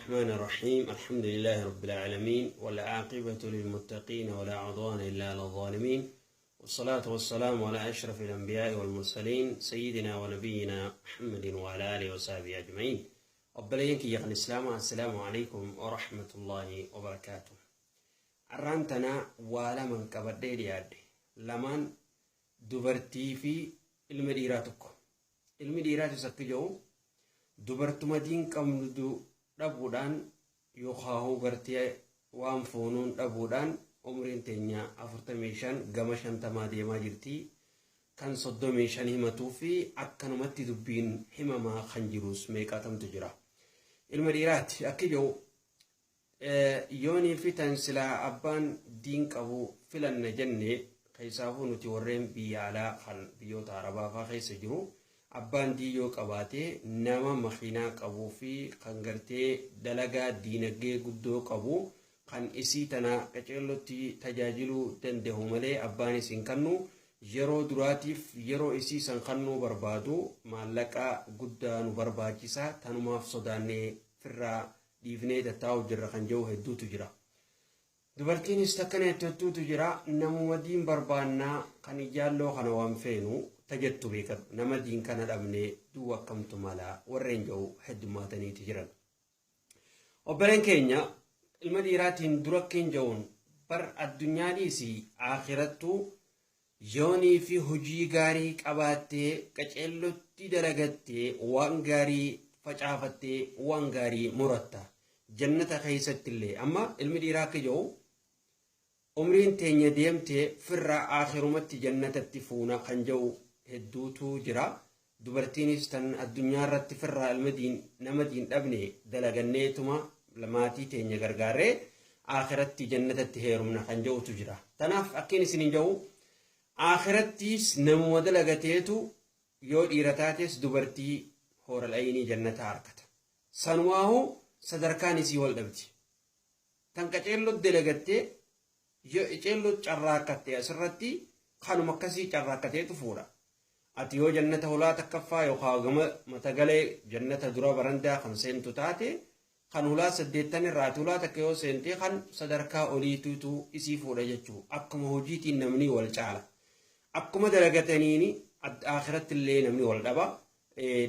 الرحمن الرحيم. الحمد لله رب العالمين، والعاقبة للمتقين، ولا عدوان إلا على الظالمين، والصلاة والسلام على أشرف الأنبياء والمرسلين، سيدنا ونبينا محمد وعلى آله وصحبه أجمعين. Obboleeyyan kiyya kan Islaamaa, assalaamu alaikum warahmatullaahi wabarakaatu. Arraan tanaa waa laman qabadhee dhiyaadhe. Lamaan dubartii fi ilma dhiiraa tokko. Ilmi dhiiraatis akka jedhu, dubartuma diin qabnu dhabuudhaan yookaan gartee waan foonuun dhabuudhaan umriin teenya 45 gama 50 deemaa jirti. Kan 35 himatuu fi akkanumatti dubbiin himamaa kan jirus meeqaatamtu jira. Ilma dhiiraati akka jedhu, yoonii fi tan silaa abbaan diin qabu filanna jenne, keessaafuu nuti warreen biyya alaa kan biyyoota Arabaa fa'aa keessa jiru, abbaan diin yoo qabaate, nama makiinaa qabuu fi kan gartee dalagaa diinagdee guddoo qabu, kan isii tana qaceellotti tajaajiluu danda'u malee abbaan isin kannu yeroo duraatiif yeroo isii san kannuu barbaadu maallaqa guddaa nu barbaachisa, tanumaaf sodaannee firraa dhiifnee tattaa'u jirra kan jiru hedduutu jira. Dubartiinis takkana hedduutu jira. Namuma diin barbaannaa, kan ijaalloo kana waan feenu tajettu beekadhu. Nama diin kana dhabnee duwwa akkamtu mala warreen jiru heddummaataniiti jiran. Obboleen keenya ilma dhiiraatiin dura akkeen jiruun bar addunyaa dhiisii akhirattuu yoonii fi hojii gaarii qabaattee, qaceellotti dalagattee, waan gaarii facaafattee, waan gaarii muratta. Jannata keessatti illee amma ilmi dhiiraa akka jiru, umriin teenya deemtee firraa akhirumatti jannatatti fuuna kan jiru hedduutu jira. Dubartiinis tan addunyaa irratti firraa ilma diin nama diin dhabne dalaganneetuma maatii teenya gargaarree akhiratti jannatatti heerumna kan jirutu jira. Tanaaf akkiin isin hin jiru, akhirattis namuma dalagateetu yoo dhiira taates dubartii hooral ayinii jannataa argata. Sanumaahuu sadarkaan isii wal dhabdi. Tan qaceelloo dalagattee yoo qaceelloo carraaqatte asirratti kanuma akkasii carraaqateetu fuudha. Ati yoo jannata hulaa takkaffaa yookaan gama matagalee jannata dura barandaa kan seentu taate, kan hulaa 80 irraa ati hulaa takka yoo seente, kan sadarkaa oliituutu isii fuudha jechuudha. Akkuma hojiitiin namni wal caala. Akkuma dalagataniini akhiratti illee namni wal dhaba.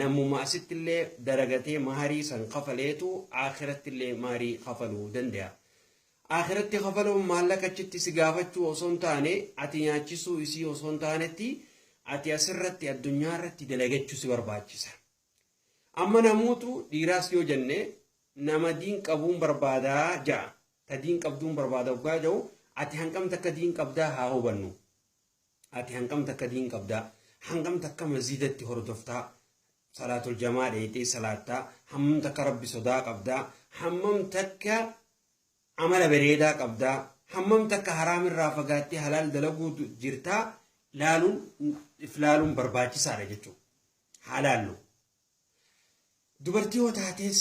Namuma asitti illee dalagatee maharii san kafaleetu akhiratti illee maharii kafaluu danda'a. Akhiratti kafaluun maallaqa achitti si gaafachuu osoo hin taane, ati nyaachisuu isii osoo hin taanetti, ati asirratti addunyaa irratti dalagachuu si barbaachisa. Amma namuutu dhiiraas yoo jenne nama diin qabuun barbaadaa ja'a. Ta diin qabduun barbaada waggaa ja'u, ati hanqam takka diin qabdaa haa hubannu. Ati hanqam takka diin qabdaa? Hangam takka masjidatti hordoftaa? Salaatul jamaa dheeyxee salaattaa? Hammam takka Rabbi sodaa qabdaa? Hammam takka amala bareedaa qabdaa? Hammam takka haraamirraa fagaattee halaal dalaguu jirtaa? Laaluun if laaluun barbaachisaadha jechuudha. Haa laallu. Dubartii yoo taates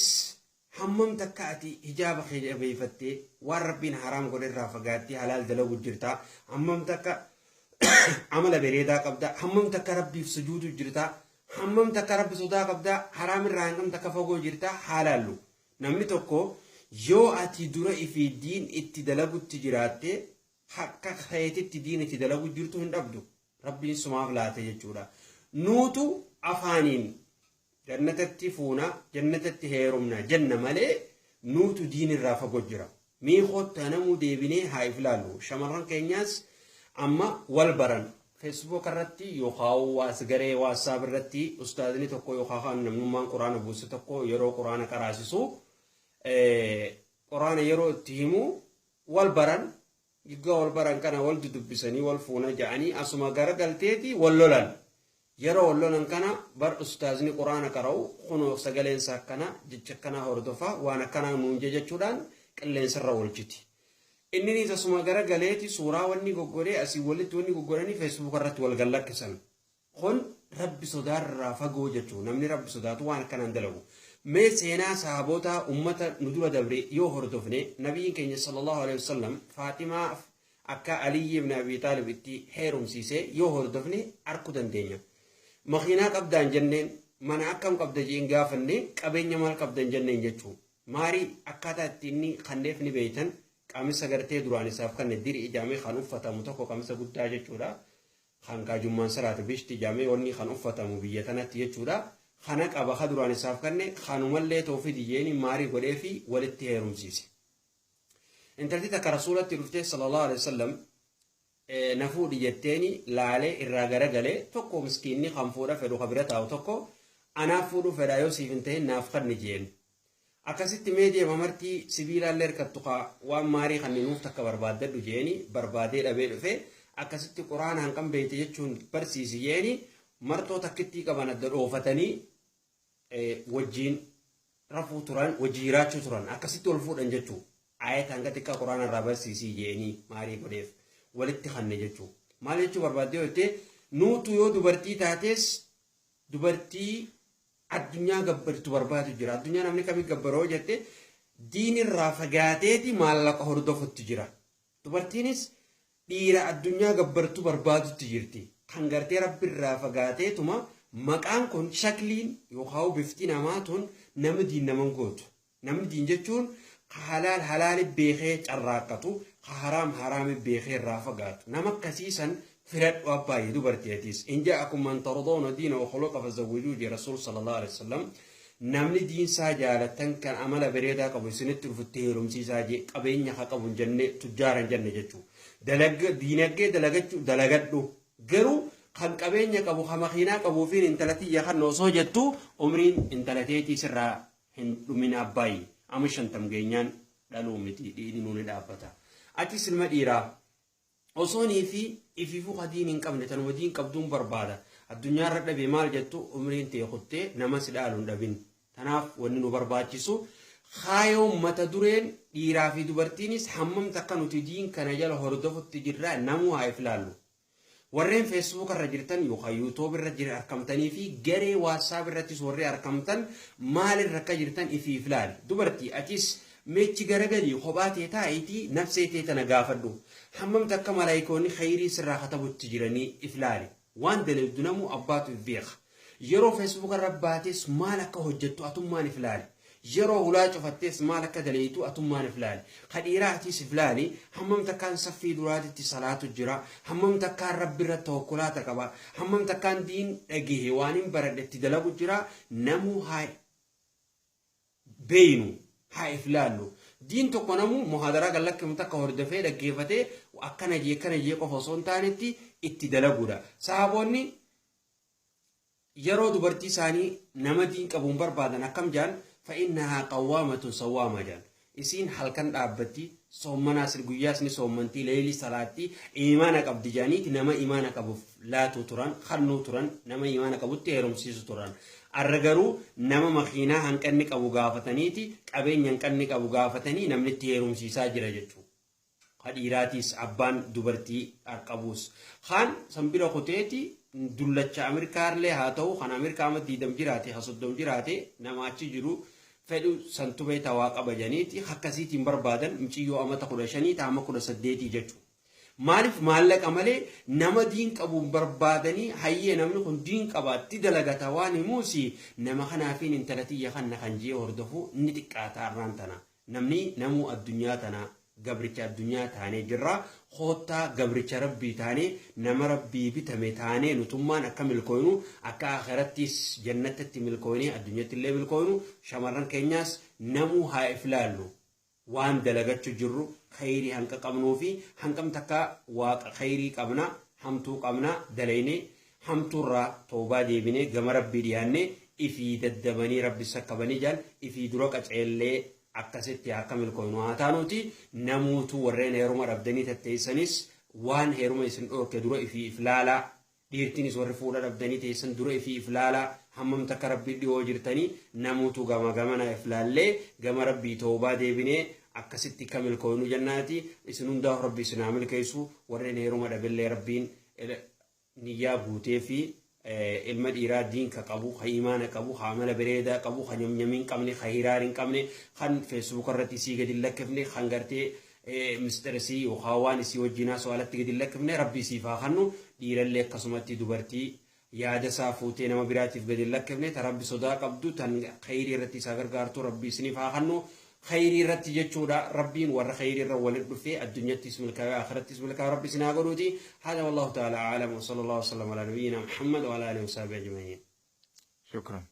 hammam takka ati hijaaba kee jabeeffattee waan Rabbiin haraam godhe irraa fagaattee halaal dalagu jirtaa? Hammam takka amala bareedaa qabdaa? Hammam takka Rabbiif sujuudu jirtaa? Hammam takka Rabbi sodaa qabdaa? Haraam irraa hangam takka fagoo jirtaa? Haa laallu. Namni tokko yoo ati dura ifii diin itti dalagutti jiraatte, akka keetitti diin itti dalagu jirtu hin dhabdu. Rabbiin sumaaf laate jechuudha. Nuutu afaaniin jannatatti fuuna, jannatatti heerumna jenna malee nuutu diin irraa fagoo jira. Miikootta namuu deebinee haa if laallu. Shamarran keenyaas amma wal baran. Facebook irratti yookaan waas garee WhatsApp irratti ustaazni tokko yookaan namnummaan quraana buuse tokko yeroo quraana qaraasisu, quraana yeroo itti himu wal baran. Giggaa wal baran kana wal dudubbisanii wal fuuna ja'anii asuma gara galteeti wal lolan. Yeroo wal lolan kana bar ustaazni quraana qara'u kunoo sagaleensa akkana, jecha akkanaa hordofaa, waan akkanaa nuun jechuudhaan qilleensarra oolchiti. Inninis asuma gara galeeti suuraa wanni goggodhee asii walitti wanni goggodhanii Facebook irratti wal gallakkisan. Kun Rabbi sodaarraa fagoo jechuudha. Namni Rabbi sodaatu waan akkanaan dalagu. Mee seenaa sahaboota ummata nu dura dabre yoo hordofne, nabiyyiin keenya sallallahu alaihi wasallam Faaximaa akka Aliyyi ibn Abi Taalib itti heerumsiise yoo hordofne arkuu dandeenya. Makiinaa qabdaan jenneen, mana akkam qabda jeen gaafanne, qabeenya maal qabdan jenneen jechuudha. Maarii akkaataa itti inni kanneef ni beeytan. Qamisa gartee duraan isaaf kanne diri ijaamee kan uffatamu tokko, qamisa guddaa jechuudha. Kan gaajummaan salaatu bishti ijaamee wanni kan uffatamu biyya tanatti jechuudha. Kana qaba ka duraan isaaf kanne kanumallee toofidi jeeni maarii godhee fi walitti heerumsiise. Intalti takka Rasuulatti dhuftee sallallahu alaihi wasallam na fuudhi jetteeni laalee irraa garagalee. Tokko miskiinni kan fuudha fedhu ka bira taa'u tokko anaaf fuudhuu fedha, yoo siif hin ta'in naaf kanni jeen. Akkasitti mee deema martii sibiilaallee hirkattu ka waan maarii kanninuuf takka barbaaddadhu jeeni barbaadee dhabee dhufe. Akkasitti Quraana hanqan beeyte jechuun barsiisi jeeni martoo takkittii qaban adda dhoofatanii wajjiin rafuu turan, wajji jiraachuu turan, akkasitti ol fuudhan jechuu. Ayata hanga xiqqaa Quraana irraa barsiisii jeeni maarii godheef walitti kanne jechuu. Maal jechuu barbaaddee yoo jette, nuutu yoo dubartii taates dubartii addunyaa gabbartu barbaadu jira. Addunyaa namni kamii gabbaroo jette, diinirraa fagaateeti maallaqa hordofutti jira. Dubartiinis dhiira addunyaa gabbartu barbaadutti jirti. Kan gartee Rabbirraa fagaateetuma maqaan kun shakliin yookaan bifti namaa tun nama diin naman gootu. Namni diin jechuun ka halaal halaali beekee carraaqqatu, ka haraam haraami beekee irraa fagaatu. Nama akkasiisan filadhu abbaayee dubartiitis. In ja'akum man tardoona diina wa khuluqa fazawwijuu jee Rasuul sallallahu alaihi wasallam. Namni diinsaa jaalatan kan amala bareedaa qabu isinitti dhufutti heerumsiisaa jee, qabeenya haa qabu hin jenne, tujjaara hin jenne jechuudha. Diinagdee dalagachuu dalagadhu, garuu kan qabeenya qabu kan makiinaa qabuu fi intala tiyya kan osoo jettu umriin intala teetii sirraa hin dhumin abbaayee. Amma 50 geenyaan dhaluu miti, dhiigni nuuni dhaabbata. Atis ilma dhiiraa osoonii fi ifiifuu ka diin hin qabne tanuma diin qabduun barbaada. Addunyaarra dhabe maal jettu, umriin tee kuttee nama si dhaalu hin dhabin. Tanaaf wanni nu barbaachisu kaayoon mata dureen dhiiraa fi dubartiinis hammam takka nuti diin kana jala hordofutti jirra namuu haa if laallu. Warreen Facebook irra jirtan yookaan YouTube irra jira argamtanii fi garee WhatsApp irrattis warri argamtan maalirra akka jirtan ifiif laali. Dubartii, atis meechi garagalii kophaa tee taa'iitii nafsee tee tana gaafadhu. Hammam takka malaayikoonni khayrii sirraa katabutti jiranii if laali. Waan dalagdu namuu abbaatu if beeka. Yeroo Facebook irra baates maal akka hojjettu atummaan if laali. Yeroo hulaa cufattees maal akka daleeytu atummaan if laali. Ka dhiiraa atiis if laali, hammam takkaan saffii duraatitti salaatu jira, hammam takkaan Rabbi irra tawakkulaata qaba, hammam takkaan diin dhagahe waan hin baradhe itti dalagu jira, namuu haa beeynu, haa if laallu. Diin tokko namuu muhaadaraa gad lakkifamu takka hordofee dhaggeeffatee akkana jee akkana jee qofa osoo hin taanetti itti dalaguudha. Sahaboonni yeroo dubartii isaanii nama diin qabuun barbaadan akkam jaan? Fa'innahaa qawwaamatun sawwaama jaan. Isiin halkan dhaabbatti, soommanaas guyyaas ni soommantii, leeyli salaatti, imaana qabdi jaaniiti nama imaana qabuuf laatuu turan, kannuu turan, nama imaana qabutti heerumsiisu turan. Arra garuu nama makiinaa hanqanni qabu gaafataniiti, qabeenya hanqanni qabu gaafatanii namni itti heerumsiisaa jira jechuudha. Ka dhiiraatiis abbaan dubartii qabuus. Kaan san bira kuteeti dullacha Ameerikaallee haa ta'u, kan Ameerikaa amma 20 jiraate, ha 30 jiraate, nama achi jiru fedhu santu beektaa waa qaba janiiti akkasiitiin barbaadan muciyyoo amata 15 taama 18 jechuudha. Maaliif? Maallaqa malee nama diin qabuun barbaadanii hayyee namni kun diin qabaatti dalagata waan himuusi nama kanaafiin intala tiyya kanna kan jee hordofu ni xiqqaata arraan tana. Namni namuu addunyaa tana gabricha addunyaa taanee jirra. Koottaa gabricha Rabbii taanee, nama Rabbii bitame taanee, nutummaan akka milkooynu, akka akhirattis jannatatti milkooynee addunyatti illee milkooynu, shamarran keenyaas namuu haa if laallu. Waan dalagachu jirru khayrii hanqa qabnuu fi hanqam takka waaqa khayrii qabna, hamtuu qabna dalayne, hamtuurraa toobaa deebinee gama Rabbii dhiyaanne, ifii daddabanii Rabbi sakkabanii jaan ifii dura qaceellee akkasitti akka milkooynu haa taanuuti. Namuutu warreen heeruma dhabdanii tatteessanis waan heeruma isin dhoorke dura ifii if laalaa. Dhiirtinis warri fuudha dhabdanii teessan dura ifii if laalaa, hammam takka Rabbii dhiyoo jirtanii. Namuutu gama gamana if laallee gama Rabbii toobaa deebinee akkasitti akka milkooynu jennaati. Isin hundaaf Rabbi isin haa milkeessu. Warreen heeruma dhabillee Rabbiin niyyaa guutee fi ilma dhiiraa diinka qabu, ka imaana qabu, ka amala bareedaa qabu, ka nyamnyamii hin qabne, ka hiraar hin qabne, kan Facebook irratti isii gadi hin lakkifne, kan gartee mistirisii yookaan waan isii wajjin haasa'u alatti gadi hin lakkifne Rabbi isiif haa kennu. Dhiirallee akkasumatti dubartii Yaada isaa fuutee nama biraatiif gadi hin lakkifne, ta Rabbi sodaa qabdu, tan khayrii irratti isaa gargaartu Rabbi isiniif haa kennu. Khayrii irratti jechuudha. Rabbiin warra khayrii irra walitti dhufee addunyattis milkaa'ee akhirattis milkaa'ee Rabbi isin haa godhuuti. Hada wallahu ta'ala a'lam wa sallallahu wa sallam ala nabiyyina Muhammad wa ala alihi wa sahbihi ajma'in. Shukran.